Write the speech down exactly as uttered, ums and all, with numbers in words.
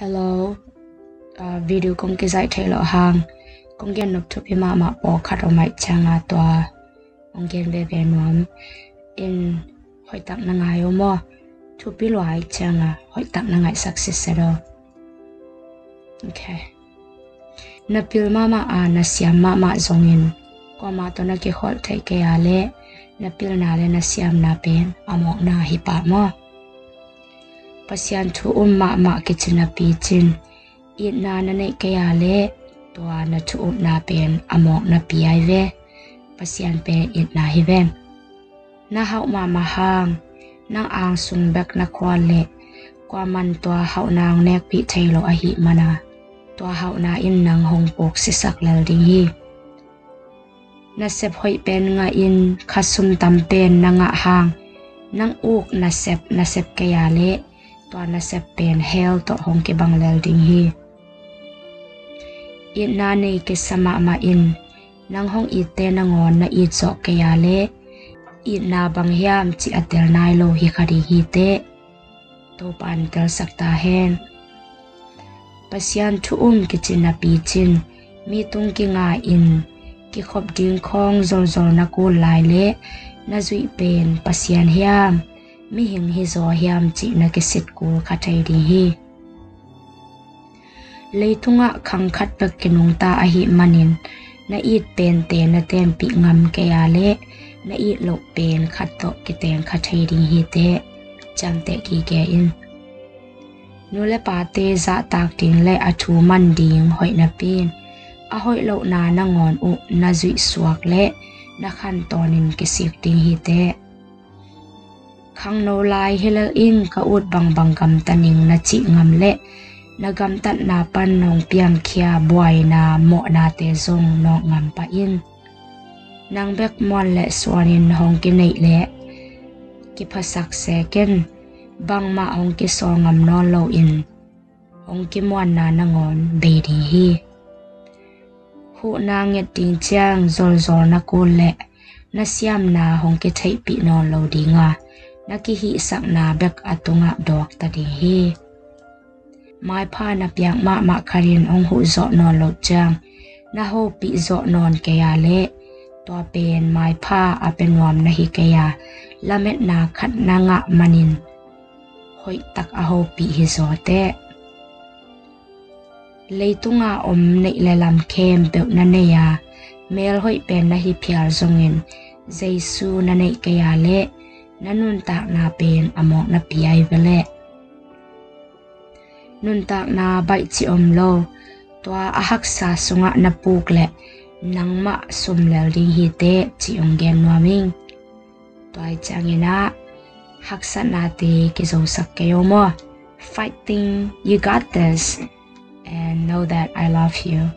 Hello. Uh, video kong kizaih theih loh hang kong gen nop thupi mahmah pawlkhat om ahih cianga tua hong gen veve nuam in, hoihtak na ngai uh maw? Thupi lua ahih cianga hoihtak na ngaihsak sitset aw. Okay. Na pil mahmah a na siam mahmah zongin kuamah tawh na kikholh theih kei a leh na pilna le na siamna pen a mawkna hi pah maw? Pasian thu um mahmah kici napi cin itna na neih kei a leh tua na thu upna pen a mawkna pi ai ve. Pasian pen itna hi ven. Na hauh mahmah hang nang angsung bek na khual leh kuaman tua hauhna hong nekpih thei lo ahih mana tua hauhna in nang hong puksisak lel ding hi. Nasep hoih pen ngahin khasum tam pen na ngah hang nang uk nasep nasep kei a leh tua nasep pen hell tawh hong kibang lel ding hi. Itna nei kisa mahmah in nang hong itte nangawn na it zawh kei a leh itna bang hiam cih a tel nai lo hi kha ding hi teh. Topa'n telsak ta hen. Pasian thu um kici napi cin mi tung kinga in kikhop ding khawng zolzol na kul lai leh na zuih pen Pasian hiam mihing hizaw hiam cih na kisit kul kha thei ding hi. Leitungah khang khat bek kinungta ahih manin na it pente na tenpih ngam kei a leh na it loh pen khat tawh kiteng kha thei ding hi teh. Ciamteh kike in. Nu le pate zahtak ding le a thu man ding hoih napi in a hoih lohna nangawn uh na zuih suak leh na khan tawnin kisik ding hi teh. Khangno lai hi lel in ka ut bangbang gamta ning na cih ngam leh na gamtatna pan hong piangkhia buaina mawhnate zong nawk ngam pah in. Nang bek muan le suanin hong kineih leh kiphasak se ken bangmah hong kisawl ngam nawn loin hong kimuanna nangawn bei ding hi. Huhna nget ding ciang zolzol na kul leh na siamna hong kitheihpih nawn lo dinga na kihihsakna bek a tungah dawkta ding hi. Maipha na piak mahmah khat in hong huh zawh nawn loh ciang na hopih zawh nawn kei a leh tua pen maipha a pia nuam na hi kei a lametna khat na ngah manin hoihtak a hopih hi zaw teh. Leitunga om neih le lam khempeuh na nei a mel hoih pen na hi phial zongin Jesu na neih kei a leh na nuntakna pen a mawkna pi ai ve leh. Nuntakna baih cih om lo, tua a haksa sungah na puk leh nangmah sum lel ding hi teh cih hong gen nuam ing. Tua ahih ciangin ah haksatnate kizosak kei aw maw. Fighting, you got this, and know that I love you.